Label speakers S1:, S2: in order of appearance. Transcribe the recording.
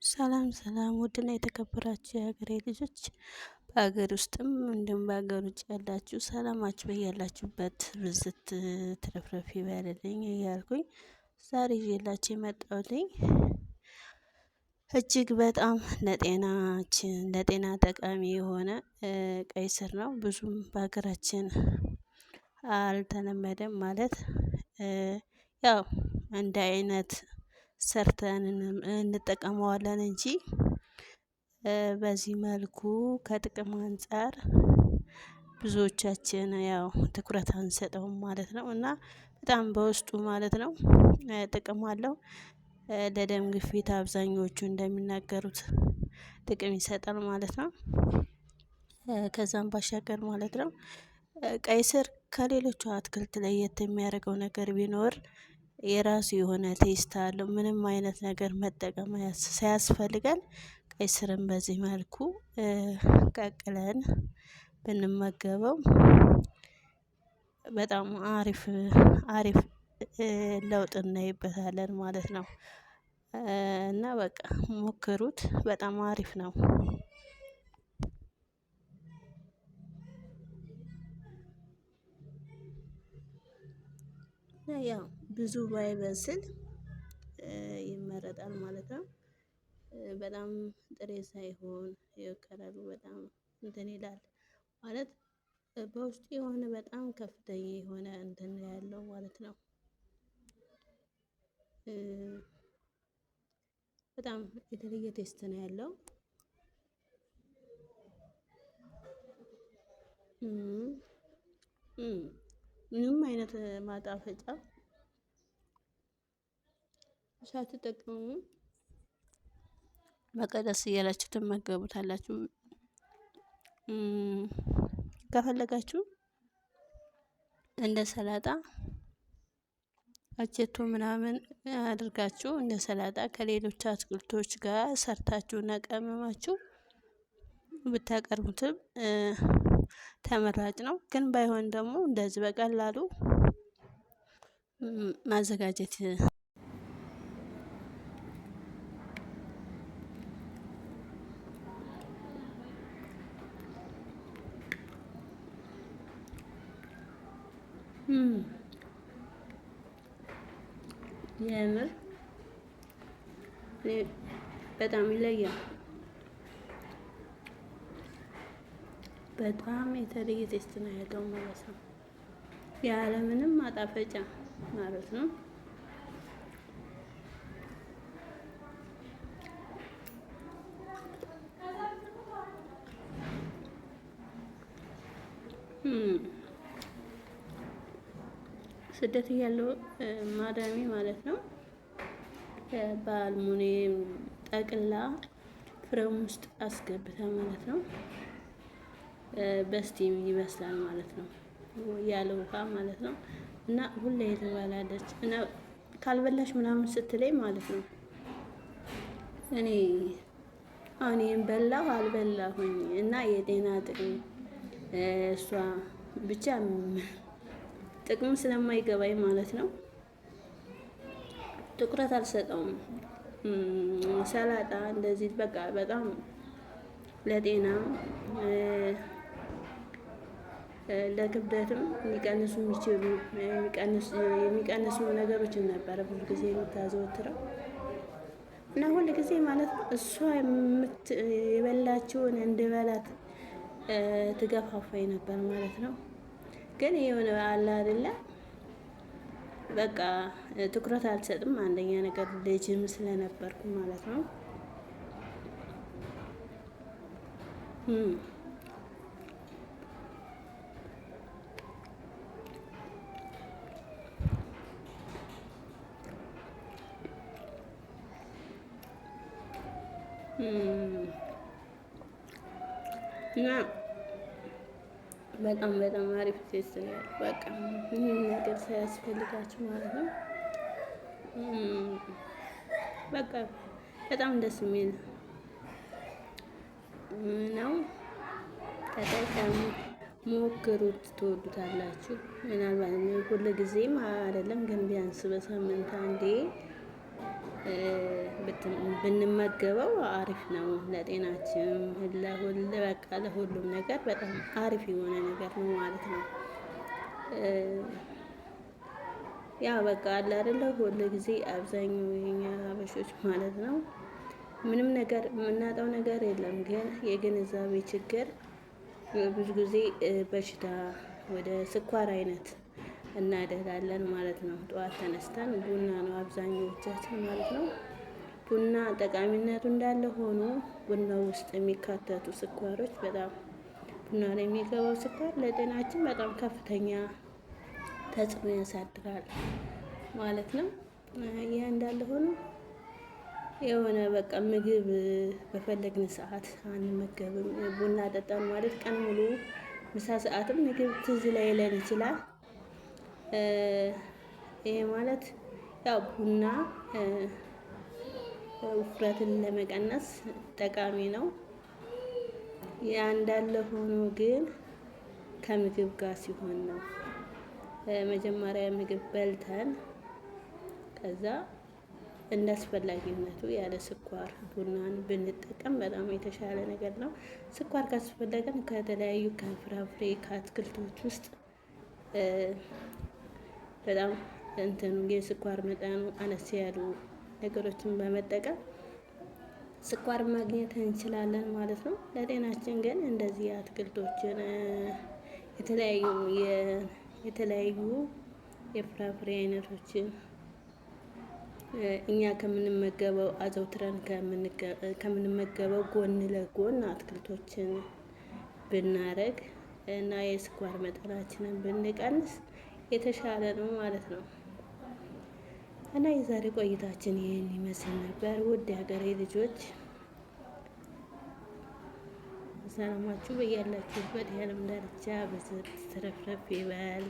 S1: ሰላም ሰላም፣ ውድና የተከበራችሁ የሀገሬ ልጆች በሀገር ውስጥም እንዲሁም በሀገር ውጭ ያላችሁ ሰላማችሁ በያላችሁበት ብዝት ትረፍረፍ ይበልልኝ እያልኩኝ ዛሬ ይዤላችሁ የመጣሁልኝ እጅግ በጣም ለጤናችን ለጤና ጠቃሚ የሆነ ቀይ ስር ነው። ብዙም በሀገራችን አልተለመደም ማለት ያው እንደ አይነት ሰርተን እንጠቀመዋለን እንጂ በዚህ መልኩ ከጥቅም አንፃር ብዙዎቻችን ያው ትኩረት አንሰጠውም ማለት ነው። እና በጣም በውስጡ ማለት ነው ጥቅም አለው። ለደም ግፊት አብዛኞቹ እንደሚናገሩት ጥቅም ይሰጣል ማለት ነው። ከዛም ባሻገር ማለት ነው ቀይ ስር ከሌሎቹ አትክልት ለየት የሚያደርገው ነገር ቢኖር የራሱ የሆነ taste አለው። ምንም አይነት ነገር መጠቀም ሳያስፈልገን ቀይ ስርን በዚህ መልኩ ቀቅለን ብንመገበው በጣም አሪፍ አሪፍ ለውጥ እናይበታለን ማለት ነው። እና በቃ ሞክሩት፣ በጣም አሪፍ ነው። ያው ብዙ ባይበስል ይመረጣል ማለት ነው። በጣም ጥሬ ሳይሆን ከለሩ በጣም እንትን ይላል ማለት በውስጡ የሆነ በጣም ከፍተኛ የሆነ እንትን ያለው ማለት ነው። በጣም የተለየ taste ነው ያለው። ምንም አይነት ማጣፈጫ ሳትጠቀሙ በቃ ደስ እያላችሁ ትመገቡታላችሁ። ከፈለጋችሁ እንደ ሰላጣ አቼቶ ምናምን አድርጋችሁ እንደ ሰላጣ ከሌሎች አትክልቶች ጋር ሰርታችሁ እና ቀመማችሁ ብታቀርቡትም ተመራጭ ነው። ግን ባይሆን ደግሞ እንደዚህ በቀላሉ ማዘጋጀት የምር በጣም ይለያል። በጣም የተለየ taste ነው ያለው ማለት ነው። ያለምንም ማጣፈጫ ማለት ነው። ስደት እያለው ማዳሜ ማለት ነው በአልሙኒየም ጠቅላ ፍሬም ውስጥ አስገብታ ማለት ነው በ steam ይበስላል ማለት ነው፣ ያለ ውሃ ማለት ነው። እና ሁሌ ትበላለች እና ካልበላሽ ምናምን ስትለኝ ማለት ነው እኔ አሁን ይሄን በላሁ አልበላሁኝ እና የጤና ጥቅም እሷ ብቻ ጥቅሙ ስለማይገባኝ ማለት ነው ትኩረት አልሰጠውም። ሰላጣ እንደዚህ በቃ በጣም ለጤና ለክብደትም ሊቀንሱ የሚችሉ የሚቀንሱ ነገሮችን ነበረ ብዙ ጊዜ የምታዘወትረው እና ሁል ጊዜ ማለት ነው እሷ የበላችውን እንድበላት ትገፋፋኝ ነበር ማለት ነው። ግን የሆነ አለ አይደለ በቃ ትኩረት አልሰጥም። አንደኛ ነገር ልጅም ስለነበርኩ ማለት ነው። እና በጣም በጣም አሪፍ taste ነው ያለው። በቃ ምንም ነገር ሳያስፈልጋችሁ ማለት ነው። በቃ በጣም ደስ የሚል ነው። ተጠቀሙ፣ ሞክሩት፣ ትወዱታላችሁ። ምናልባት ሁል ጊዜም አይደለም ግን ቢያንስ በሳምንት አንዴ ብንመገበው አሪፍ ነው። ለጤናችን ለሁል በቃ ለሁሉም ነገር በጣም አሪፍ የሆነ ነገር ነው ማለት ነው። ያ በቃ አለ አይደለ ሁል ጊዜ አብዛኛው የኛ ሀበሾች ማለት ነው ምንም ነገር የምናጣው ነገር የለም። ግን የግንዛቤ ችግር ብዙ ጊዜ በሽታ ወደ ስኳር አይነት እናደላለን ማለት ነው። ጠዋት ተነስተን ቡና ነው አብዛኛዎቻችን ማለት ነው። ቡና ጠቃሚነቱ እንዳለ ሆኖ ቡና ውስጥ የሚካተቱ ስኳሮች በጣም ቡና ላይ የሚገባው ስኳር ለጤናችን በጣም ከፍተኛ ተጽዕኖ ያሳድራል ማለት ነው። ይህ እንዳለ ሆኖ የሆነ በቃ ምግብ በፈለግን ሰዓት አንመገብም። ቡና ጠጣን ማለት ቀን ሙሉ ምሳ ሰዓትም ምግብ ትዝ ላይለን ይችላል። ይሄ ማለት ያው ቡና ውፍረትን ለመቀነስ ጠቃሚ ነው። ያ እንዳለ ሆኖ ግን ከምግብ ጋር ሲሆን ነው። መጀመሪያ ምግብ በልተን ከዛ እንደ አስፈላጊነቱ ያለ ስኳር ቡናን ብንጠቀም በጣም የተሻለ ነገር ነው። ስኳር ካስፈለገን ከተለያዩ ከፍራፍሬ ከአትክልቶች ውስጥ በጣም እንትኑ የስኳር መጠኑ አነስ ያሉ ነገሮችን በመጠቀም ስኳር ማግኘት እንችላለን ማለት ነው። ለጤናችን ግን እንደዚህ አትክልቶችን የተለያዩ የተለያዩ የፍራፍሬ አይነቶችን እኛ ከምንመገበው አዘውትረን ከምንመገበው ጎን ለጎን አትክልቶችን ብናረግ እና የስኳር መጠናችንን ብንቀንስ የተሻለ ነው ማለት ነው። እና የዛሬ ቆይታችን ይህን ይመስል ነበር። ውድ የሀገሬ ልጆች ሰላማችሁ በያላችሁበት የዓለም ዳርቻ ብዝት ትርፍርፍ ይበል።